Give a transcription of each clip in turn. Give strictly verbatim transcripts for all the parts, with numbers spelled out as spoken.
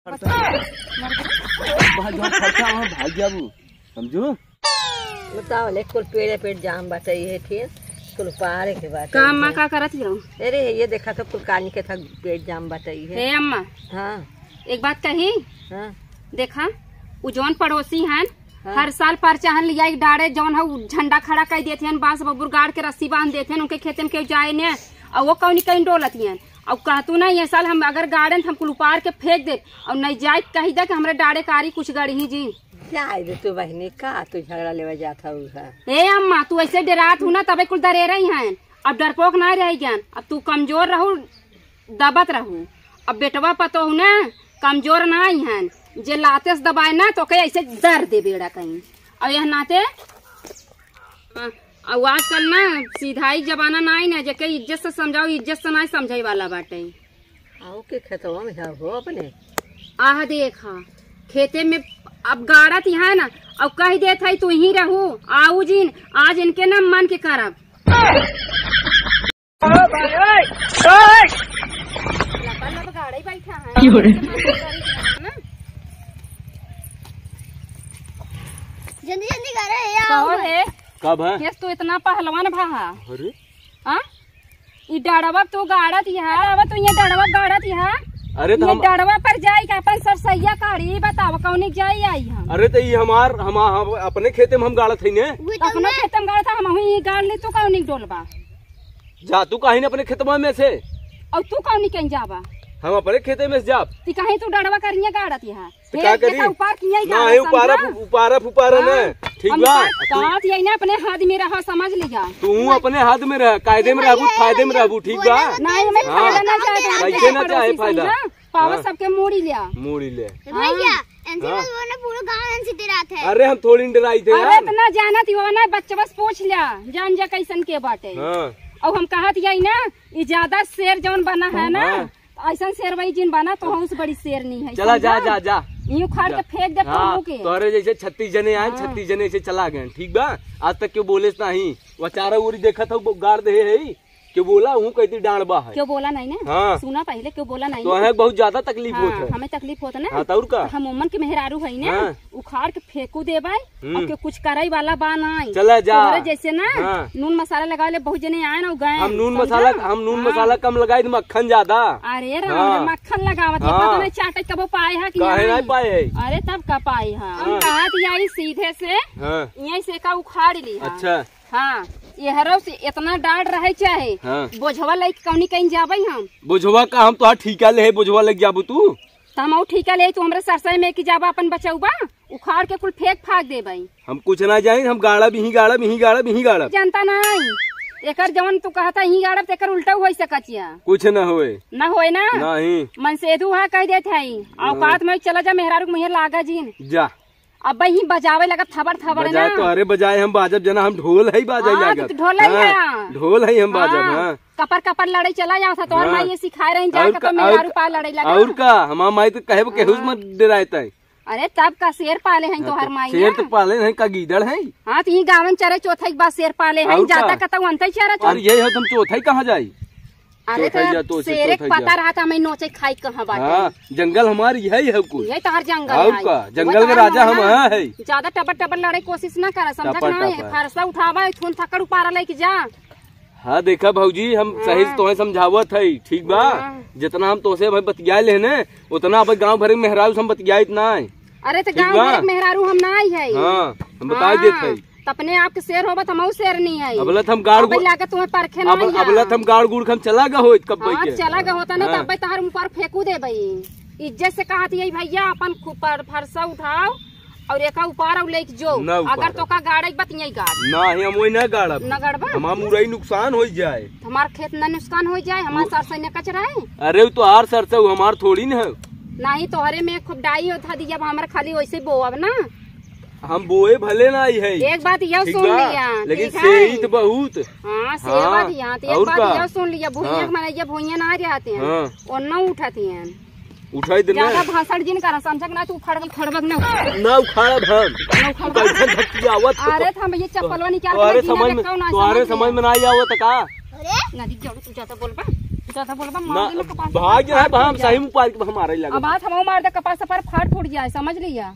खर्चा। वहाँ जो खर्चा, वहाँ भाग जाबू, समझू? बताओ ले, कुल पेड़े पेड़ जाम बाटे, ये फिर कुल उपारे के बाटे। का अम्मा, ये का करत हियो? अरे, ये देखा तो कुल कानी के था पेड़ जाम बाटे, ये। हे अम्मा। हाँ। एक बात कही? हाँ। देखा, उ जौन पड़ोसी हन, हाँ। हर साल परचा हन लिया एक डाड़े, जौन है उ झंडा खड़ा कर देत हन, बांस बबुर गाड़ के रस्सी बांध देत हन, उनके खेतन के जाए ने, और वो कौनी कहीं डोलत हन। और कहतू ना, ये साल हम अगर गाड़न त हम कुल उपार के फेंक देब, और नहीं जाए कही दे कि हमरे डाड़े कारी कुछ गढ़ी जी। जाए दे तू बहिनी, का तू झगड़ा लेवे जात हऊ है? ए अम्मा, तू ऐसे डरात हूँ ना, तबे कुल दरेरई हैं। अब डरपोक ना रह गयान, अब तू कमजोर रहू, दबत रहू। अब बेटवा पतोहू ना कमजोर ना आई हैं, जे लाते से दबाए ना तो के ऐसे दर दे बेड़ा कहीं। और यह नाते, हाँ, और आजकल ना सीधाई जमाना ना आई ना, जेके इज्जत से समझाओ, इज्जत से ना समझाई वाला बाटे। आओ के खेतवा में है हो अपने। आह देखा, खेते में अब गाड़त यहाँ ना, अब कह देत है तू ही रहू, आऊ जिन, आज इनके ना मन के करब। लपा लप गाड़े बैठा है। की हो रे? ना? जल्दी जल्दी करे यार। कहो है? कब है? यस, तू इतना पहलवान भा हा। अरे? हाँ? ई डड़वा तू गाड़त यहाँ, अब तू ये डड़वा गाड़त यहाँ। अरे तो ये हम डड़वा पर जाई के अपन सरसैया काढ़ी, ई बताओ कौनी जाई आई हम? अरे तो ई हमार, हम, हम अपने खेते में हम गाड़त हई ने। वही तो अपने मैं खेते में गाड़त है, हम ही गाड़ ली, तू कौनी डोलबा? जा तू काहे न अपने खेतवा में से। और तू कौनी कहीं जाबा? हम अपने खेते में से जाब। ती कहीं तू डड़वा करिए गाड़त यहाँ। तो फेर का करी? देखा, उपार किया ही ना, गाना, ये उपारा समझा? फु-, उपारा फुपारा हाँ। ना, ठीक हम बा? का-, कहत यही ना, अपने हाथ में रहा, समझ लिया। तू अपने हाथ में रह, कायदे में रहबू, फायदे में रहबू, ठीक बा? नहीं, हमें हाँ। फायदा ना चाहे, तो कैसे ना चाहे पड़ोसी फायदा? समझा? पावर हाँ। सबके मोड़ी लिया। मोड़ी ले। ए भैया, हाँ। इनसे हाँ। बोलो ना, पूरा गांव इनसे डरात है। अरे, हम थोड़ी न डराई थे अरे, यार। इतना जानत ही हो ना, बच्चा बस पूछ लिया, जान जा कैसन के बाटे। हाँ। और हम कहत यही ना, ई ज्यादा शेर जौन बना है ना, हाँ। ऐसन शेरवाई जिन बना तो हम उस बड़ी शेरनी है, चला, जा, समझा? जा, जा। यूं उखाड़ जा। के फेंक दे हाँ, तोहू के। तोहरे जैसे छत्तीस जने आए, हाँ। छत्तीस जने ऐसे चला गए, ठीक बा? आज तक क्यों बोले नहीं? वो चारों ओरी देखत हो, गाड़ दे है, क्यों बोला? हूँ कहती डांड बा है। क्यों बोला नहीं ना? हाँ। सुना पहले, क्यों बोला नहीं तो ना? है बहुत ज्यादा तकलीफ हाँ, होत है। हमें तकलीफ होत ना। हाँ, तो और का? हम उमन के मेहरारू है ना। हाँ। उखाड़ के फेंकू देबै, हम्म। अब के कुछ करै वाला बा नाई। चला जा। तोहरे जैसे ना, हाँ। नून मसाला लगावे ले बहुत जने आए ना, गए, हम नून समझा? मसाला, हम नून हाँ। मसाला कम लगाई, मक्खन ज्यादा। अरे राम हाँ। रे, मक्खन लगावत है, हाँ। पता नहीं चाटे कबो पाए है कि काहे नहीं? नहीं पाए है? अरे तब का पाए है? हम हाँ। कहत यही सीधे से, हाँ। यहीं से का उखाड़ ली है। अच्छा। हाँ, ये हरौ से इतना डाढ़ रहे चाहे, हाँ। बोझवा लेके कौनी कहीं जाबै हम? बोझवा का हम तोहार ठीका ले है, बोझवा लेके जाबू तू? त हम और ठीका ले, तू हमरे सरसई में कि जाबा अपन बचौबा, उखाड़ के कुल फेंक फाक देबै। हम कुछ ना जाई, हम गाड़ब, इहीं गाड़ब, इहीं गाड़ब, इहीं गाड़ब। जनता नहीं, एकर जवन तू कहता इहीं गाड़ब, तेकर उल्टा होइ सकत या। कुछ ना होए। ना होए ना? नहीं। मनसेधु हा कह देत है, हाँ। औकात में चला जा, मेहरारू के मुँहे लागा जिन। जा। अब ही बजावे लगा थबड़ थबड़ बजाए ना। तो अरे बजाए हम बाजब जना, हम ढोल है बाजे हाँ, लागत। तो ढोल है हाँ, हाँ। ढोल है हम बाजब, हाँ। हाँ। कपर कपर लड़े चला जाओ था, तोहर हाँ। माई ये सिखाए रही जा और के का, तो मेहरारू और पा लड़े लगा। और का, हमार माई तो कहे वो केहू से हाँ। मत डराए तय। अरे तब का शेर पाले हैं हाँ, तोहर तो माई शेर ना। तो पाले हैं का गीदड़ है। हाँ, तो ये गावन चरे चौथा एक बार शेर पाले हैं, और जाता का? कतौ अंतै चरा और चौथ। ये है तुम चौथा ही कहाँ जाई? अरे चौथाई तो जा, तो से शेर एक चौथाई पता जा। रहा था, मैं नोचे खाई कहाँ बाटे। हाँ, जंगल हमार यही है कुल। यही तोहर जंगल और है। का? जंगल के राजा हम हैं। ज्यादा टबर टबर लड़े कोशिश ना करा, समझा टपर ना है? टपर। फरसा उठावा, थून थकड़ उपारा लेके जा। हाँ, देखा भौजी, हम हाँ। सही से तोहे समझावत है, ठीक बा? हाँ। जितना हम तोसे भाई बतिया लेने, उतना अब गाँव भर के मेहरारू से हम बतियाइत ना है। अरे तो ठीक गाँव बा? भर के मेहरारू हम ना आई है। हाँ, हम बताई हाँ। देत है। त अपने आप के शेर होबा त हमहू शेरनी है। अबलत हम गाड़ अब गुड़ लागत तुम्हें परखे अब, नहीं है। अबलत हम गाड़ गुड़ के हम चला गा होइत कब हाँ, के। चला गा होता ना हाँ। तब तहर ऊपर फेंकू देबै। इज्जत से कहत यही भैया अपन खूब पर फरसा उठाओ और एका ऊपर और लेके जो। ना ऊपर। अगर तोका गाड़े बतियाई गाड़। ना ही हम वही ना गाड़ब। ना गाड़बा? हमार मुरई नुकसान हो जाए। हमार खेत ना नुकसान हो जाए, हमार वो सरसों न कचरा है। अरे वो तो आर सरसों हमार थोड़ी ना है। नहीं तोहरे में खूब डाई होता दी, जब हमार खाली वैसे बोअब ना। हम बोए भले ना आई है। एक बात यह ठीक सुन बा? लिया, लेकिन ठीक है? सेइत बहुत। हाँ, सेवा हाँ, दिया। तो एक और बात का? यह सुन लिया, भुइया हाँ। के माने ये भुइया ना रहते हैं, हाँ। और ना उठाते हैं। उठाई दे ज्यादा ना। भाषण जिन करा, समझक ना तू उखड़बक खड़बक ना। ना उखाड़ब हम। ना उखाड़ब। कैसन धक्कियावत हो। अरे तो हम ये चप्पलवा निकाल के तोहरे जीना समझ में, देखता हूँ ना, तोहरे समझ समझ में। में ना आवत का? अरे? ना दिख जाओ, तू ज्यादा बोलबा। तो था बोलबा, मार ना, देना कपास भाग पर, जाए, फाट बा, हम फूट जाए। सही में पार के हम मारे लगे। अब बात हम मार दे, कपास पर फाट फूट जाए, समझ लिया।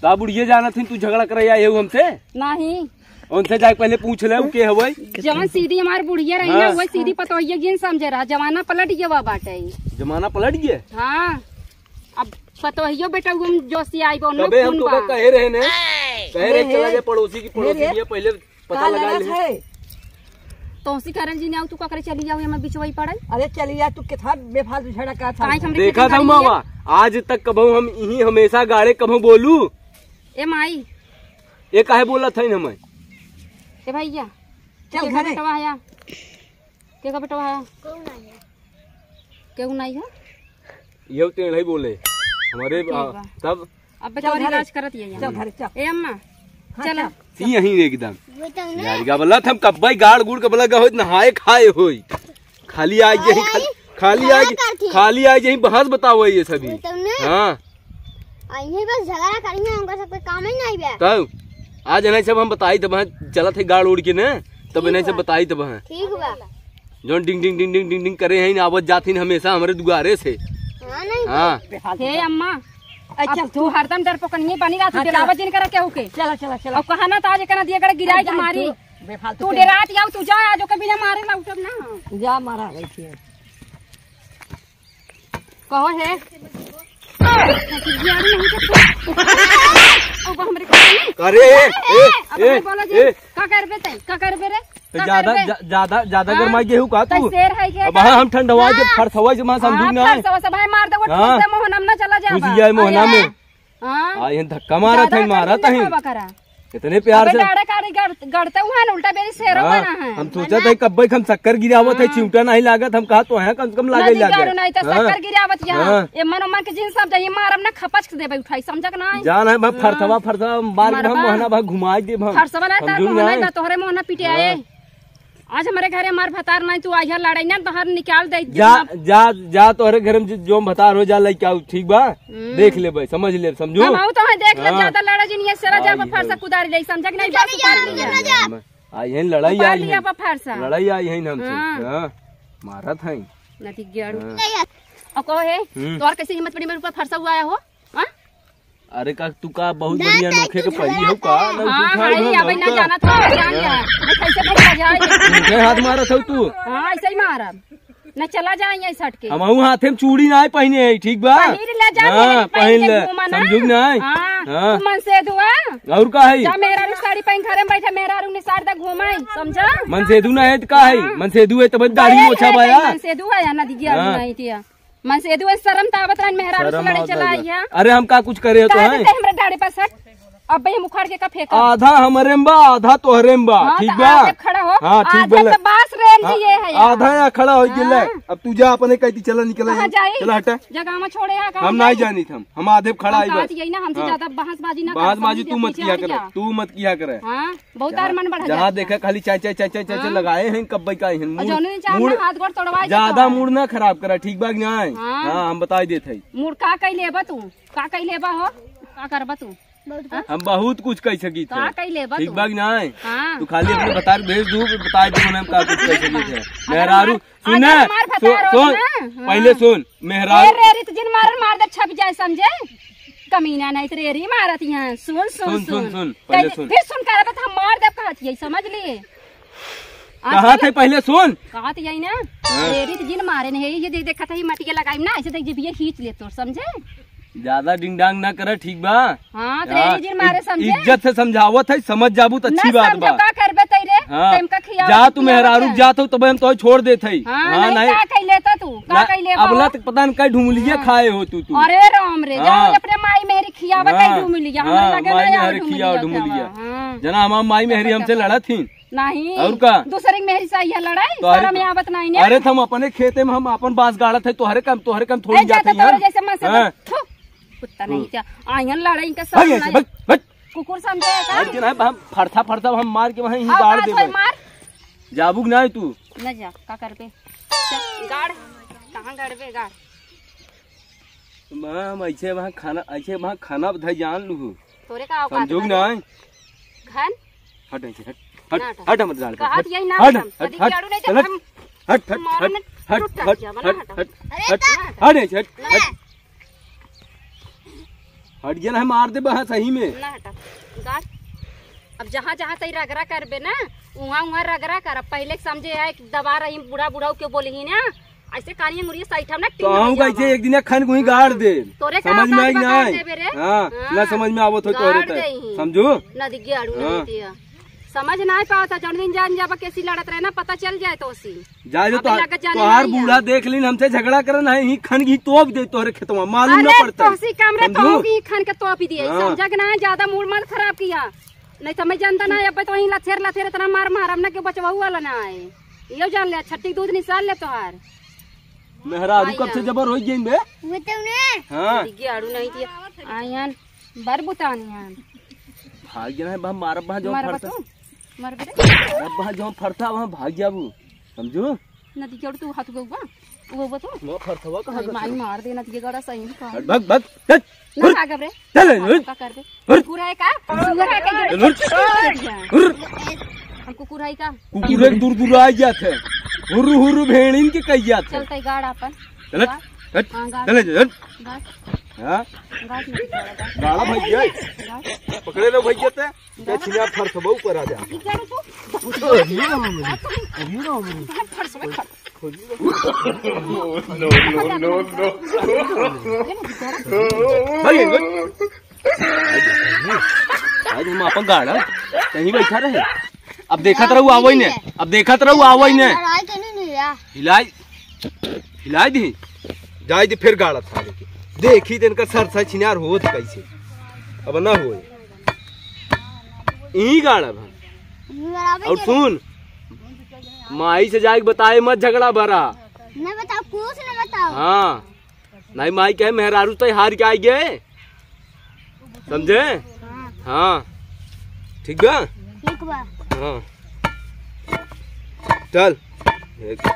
ता बुढ़िया जानत हिन, तू झगड़ा करे आए हो हमसे? नहीं। उनसे जाके पहले पूछ ले, उ के हवे? जवन सीधी हमार बुढ़िया रही ना, हाँ। वही सीधी पतोहिया जिन समझे रहा, जमाना पलट गया बाटे। जमाना पलट गया? हाँ। अब पतोहियो बेटा, हम जोशी आई बा, तबे हम खून तोके बा। कहे रहे ने, कहे रहे, हे, चला हे। जाए पड़ोसी की, पड़ोसी हे रे। की, पहले पता का लगा लड़त ले। है? तोसी करल जी ने आऊ, तू का करे चली जाऊ, एमे बिचवई पड़ल। अरे चली जा, तू कितना बेफालतू झगड़ा करत है। काहे हमरे देखा खेते था में मावा, आज तक कबहू हम इही हमेशा गाड़े कबहू बोलू। ए माई। ये काहे बोलत है हमें? ए भैया। चल के घरे। बेटवा है? के का बेटवा है? केहू नहीं है। केहू नहीं है? ये टेढ़ ही बोले। हमारे, ठीक आ, बा। तब अब बेचारी चल घरे। इलाज करत ही है यहाँ। चल घरे, चल। ए अम्मा, हाँ, चल। चल। यहीं एकदम। यार, का बोला था, हम कब्बई गाड़ गुड़ के बोला गए होई, नहाए खाए होई। खाली आज यही, खाली, खाली आज, खाली आज यही बहस बताओ ये सभी। हाँ। आ, इन्हें बस झगड़ा करिए, उनका सबके काम ही नहीं बे। तब आज इन्हें सब हम बताई तब, हाँ, चलत है गाड़ उड़ के ना, तब इन्हें सब बताई तब, हाँ। ठीक बा। जौन डिंग डिंग डिंग डिंग डिंग डिंग करे हैं, आवत जात ही हमेशा हमरे दुआरे से। हाँ, नहीं। हाँ। हे अम्मा, अच्छा, अब तू तू हरदम डरपोकनिये बनी रहत, हाँ, चला। डरावत जिन करे केहू के। चला, चला, चला। अब कहा ना तो आज एकना दिए गड़े गिराई के मारी। तू बेफालतू तू के। डरात आऊ, तू जा, आज ओके बिना मारे ना उठब ना। जा मारा गई थी। कहो हे। अब हमरे को नहीं। अरे, ए, अब ए, हमरे बोला जी, ए। का करबे तै? का करबे रे? तो का ज्यादा, करबे? ज्या-, ज्यादा, ज्यादा हाँ। गरमाई गेहू का तै तू? शेर है के अब का? हाँ, हम ठंडवा के हाँ। फरसवा से मां समझू हाँ, ना। फरसवा से भाई मार दे, वो हाँ। ठूस दे मोहनम ना चला जा घुस बा। जाए मोहना हाँ। में। हाँ। आ, ये धक्का मारत ज्यादा है, मारत अकल है। दिखावा करा। इतने प्यार अबे से। डाड़ा काड़ी गड़-, गड़ते हुए हैं, उल्टा बेरी शेरो हाँ, बना है। हम सोचा था कब्बे हम शक्कर गिरावत है, हाँ। चिमटा नहीं लागत, हम कहा तो है कम से कम लागे नहीं, लागे। गारो नहीं तो हाँ। शक्कर गिरावत यहाँ। हाँ। ए मन मन के जिन सब जही मारब ना खपच के देबे उठाई, समझक ना है? जान है, मैं हाँ। फरसवा, फरसवा मार के हम मरबा। मोहना भा घुमाई देब हम। फरसवा ना तार समझू मोहना ना? ना तोहरे मोहना पिटियाए। हाँ। आज हमरे घरे हमार भतार नहीं, तू आइया लड़ाई ना बाहर निकाल दे जा, जितना जा, जा तोहरे घर में जो, जो भतार हो जा लइका आऊ, ठीक बा? हम्म। देख लेबे, समझ लेब, समझू? हम आऊ तो है, देख ले, हाँ। ज्यादा लड़े जिन ये सरा जा आई फरसा है। कुदारी ले, समझक नहीं, बस उतार लिया। आई है लड़ाई उतार आई लिया है। बा फरसा। लड़ाई आई है हमसे। हाँ। हाँ, मारत है। नती गेड़ू। हाँ। अब कहो हे, हम्म। तोर कैसे हिम्मत पड़ी मेरे ऊपर फरसा हुआ आया हो? हाँ? अरे का तू का बहुत बढ़िया नोखे के परी हो का? ना हाँ, उठा, हाँ, उठा, अब ना उठा। जाना था, जान लिया। मैं कैसे भैया जाए? उनके हाथ मारत हो तू। हाँ, ऐसे ही मारब। ना चला जाए ऐसे हट के। हम हाथे में चूड़ी ना पहने है, ठीक बा? पहिर ले जा, हाँ, पहन ले। घूमा ना। समझू कि नहीं? हाँ, हाँ। तू मनसेधु है। और का है? जा मेहरारू साड़ी पहन घरे में बैठा, मेहरारू ने साड़ी दा घूमा है, समझा? मनसेधु ना है तो का है? हाँ। मनसेधु है तो भाई दाढ़ी मोछा बाया। मनसेधु है या ना दिया हाँ। नहीं दिया। मनसेधु है, शर्म त आवत रहन, मेहरारू से शर्म लड़े आवत चला बा। आइया। अरे हम का कुछ करे हो तो का हैं? देते हमरा डाढ़े पर सट? अब भाई हम उखाड़ के का फेंका? आधा हमरे में बा, आधा तोहरे में बा, हाँ, ठीक तो बा? आधे खड़ा हो, हाँ, ठीक आधे बोले। तो बास रेल हाँ, दिए है यार। आधा यहाँ खड़ा हो गेले। हाँ। अब तू जा अपने कहती चला निकल कहाँ यहाँ। जाई? चला हटा। जगह में छोड़े यहाँ, कहाँ हम नहीं जाई? जानी हम, हम आधे खड़ा हम आई कहत बस। यही ना, हमसे हाँ। ज्यादा बहसबाजी ना कर, बहसबाजी समझ तू जा, मत पीछे किया हट करे, जा। तू मत किया करे। हाँ, बहुत हाँ। तार मन बढ़ा जहाँ जाता। देखा खाली चाय, चाय, चाय, चाय, चाय, चाय हाँ। लगाए हैं कब्बई का हैं। और मूड़, जौने दिन चाहे मूड़, ना हाथ गोड़ तोड़वाए देता ज्यादा है। मूड़ ना खराब करा, ठीक बा कि नहीं? हाँ। हाँ, हम बताई देत है। मूड़ का कई लेबा तू? का कई लेबा हो? का करबा तू? हाँ? हम बहुत कुछ कह सकी थे। का कई लेबा ठीक तू? बा कि नहीं? हाँ। तू खाली अपने भतार भेज दू, बताई दू, हम का कुछ कह सकी थे। अगर मेहरारू, हमार, सुन अगर ना, हमार सु-, भतार होत सुन, ना, हाँ। पहले सुन, मेहरारू। ए, रेरी तो जिन मारन मार दे, छप जाए, समझे? कमीना नहीं तो रेरी मारत यहाँ। सुन, सुन, सुन, सुन, सुन। सुन, पहले तैने सुन। फिर सुन करबे तो हम मार देब कहत यही, समझ लिए? कहा आजकल थे पहले सुन। कहत यही ना, हाँ। रेरी तो जिन मारे नहीं, ये देख, देखत है, ये मटिया लगाई ना, ऐसे देख, जीभिया खींच ले तोर, समझे? ज्यादा डिंग डांग ना करे, ठीक बा? हाँ, तो हाँ, रेरी जिन मारे, इज-, समझे? इज्जत से समझावत है, समझ जाबू तो अच्छी ना बात समझो, बा। का करबे तै रे? हाँ। तैम का खियावत जा तू पियावत मेहरारू है। जात हो, तबे हम तो छोड़ देत है। हाँ, हाँ, नहीं, नहीं। का कह लेता तू? का ना, कह लेबा अबला हो? तक पता नहीं, कई ढुमलिया हाँ। खाए हो तू, तू। अरे राम रे, हाँ। जाओ अपने माई मेहरी खियावा हाँ, कई ढुमलिया, हमरा हाँ, लगे माई ना आवे मेहरी खियावा ढुमलिया ढुमलिया। खावा। हाँ। जना हमार माई मेहरी हमसे लड़त ही। नहीं। और का? दूसरे की मेहरी से यह लड़ाई, तो अरे शर्म तो, आवत नहीं ने। अरे तो हम अपने खेते में हम अपन बांस गाड़त है, तोहरे काम, तोहरे काम थोड़ी ए, जात जाता है तोहरे यहाँ। जैसे मन से हाँ। थू, कुत्ता नहीं हम्म। क्या? आयन लड़ाई इनका हट शर्म यहाँ से, नहीं। हट, हट। कुकुर समझे है का? हट के ना, हम फरसा, फरसा हम मार के वहीं ही अब गाड़ आज देबे। भाई मार। जाबू कि नहीं तू? न जा, का करबे? चल, गाड़। कहाँ गाड़बे, गाड़। माँ, हम ऐसे वहाँ खाना, ऐसे वहाँ खाना बधाई जान लू। तोरे का औकात समझू कि बा? नहीं? घन? हट ऐसे, हट, हट, ना हटा। हट, मत गाड़ पे, कहत हट, यही ना हट, हटम। हट, कदी हट, केड़ू नहीं चल, जब हट, हम हट, हट, मारन हट। हट, रुक, हट, हट, हट, हट, हट, हट, हट, हट, हट। हट गया ना, मार दे बहा सही में। ना हटा, गाड़। अब जहाँ जहाँ तई रगड़ा करबे ना, उहाँ उहाँ रगड़ा कर। अब पहिले के समझे है कि दबा रही बूढ़ा बूढ़ा के बोलही ना, ऐसे कानिया मुड़िया सही ठम ना तो टीन हम भैया कैसे बा। एक दिन खन को ही गाड़ दे। तोरे का समझ में औकात आई ना बता आई? देबे रे? हाँ, हाँ। ना समझ में आवत हो तोहरे गाड़ तय। देही। समझू? नदी के अड़ू हाँ। नहीं दिया। समझ ना पावत है, जौन दिन जान जाबा केसी लड़त रहे ना, पता चल जाए तो उसी। जाए जो अबे तोहार, लगत जाने तोहार नहीं बूढ़ा है। देख लीन हमसे झगड़ा करन है, ही खन की तोप दे तोहरे खेतवा, मालूम ना अरे पड़ता। तोहसी काम रे, समझू? तोहू की खन के तोप दिए, हाँ। समझा के ना, ज्यादा मूड मत खराब किया। नहीं तो मैं जानता ना, अब तो वहीं लथेर लथेर इतना मार मारब ना कि बचवाऊ वाला ना आए। यो जान ले, छट्टी दूध निसार ले तोहार। मेहरारू हाँ कब से यार। जबर हो गई बे? वो तो ने। हाँ। दिग्गे आड़ू नहीं दिया। आयन, बर बुतानी आन। भाग जाना है, बा-, मारब बहा जो मारब फरता। तू? मारब रे। मारब बहा जो फरता, वहाँ भाग जाबू। समझू? नदी के तू हाथ गउबा, वो बा तू। वो फरसवा कहाँ अरे गया? माई मार दे नदी के गड़ा सही में का। हट, भाग, भाग, हट, ना हट, भागब रे। चल, हट, हट, का कर दे? हट। कुकुर है का? सुअर है का? चल, हट, हट। हम कुकुर है का? कुकुर एक दूर दूर आ जात है। हुर्रू हुर्रू भेड़िन के कह जात है। चलते गाड़ अपन। चल, हट, गाड़। हट, हाँ, गाड़। चल, हट। गाड़। हाँ? गाड़ नहीं गाड़ा। गाड़ा भैया। गाड़। पकड़े लो भैया ते। क्या छिया फरसबा ऊपर आ जा। ई करो तू। अभी ना हमरे, अभी ना हमरे। फरसबा खा। No, no, no, no। भाई, भाई। आज हम आपन गाड़ा कहीं बैठा रहे। अब देखत रहू आवई ने, अब देखत रहू आवई ने। लड़ाई के नहीं, नहीं यार। हिलाई, हिलाई दी। जाए दी फिर गाड़ा था लेके। देखी दिन का सरसा छिनार होत कैसे। अब ना होए। ई गाड़ा भा। और सुन, माई से जाके बताए मत झगड़ा भरा। नहीं बताओ, कुछ नहीं बताओ। हाँ, नहीं माई कहे मेहरारू तो हार के आई गए, समझे? हाँ। हाँ, ठीक बा। ठीक बा। हाँ, चल,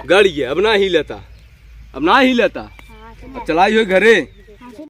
गड़ गया, अब ना ही लेता, अब ना ही लेता। हाँ, अब चलाई हो घरे।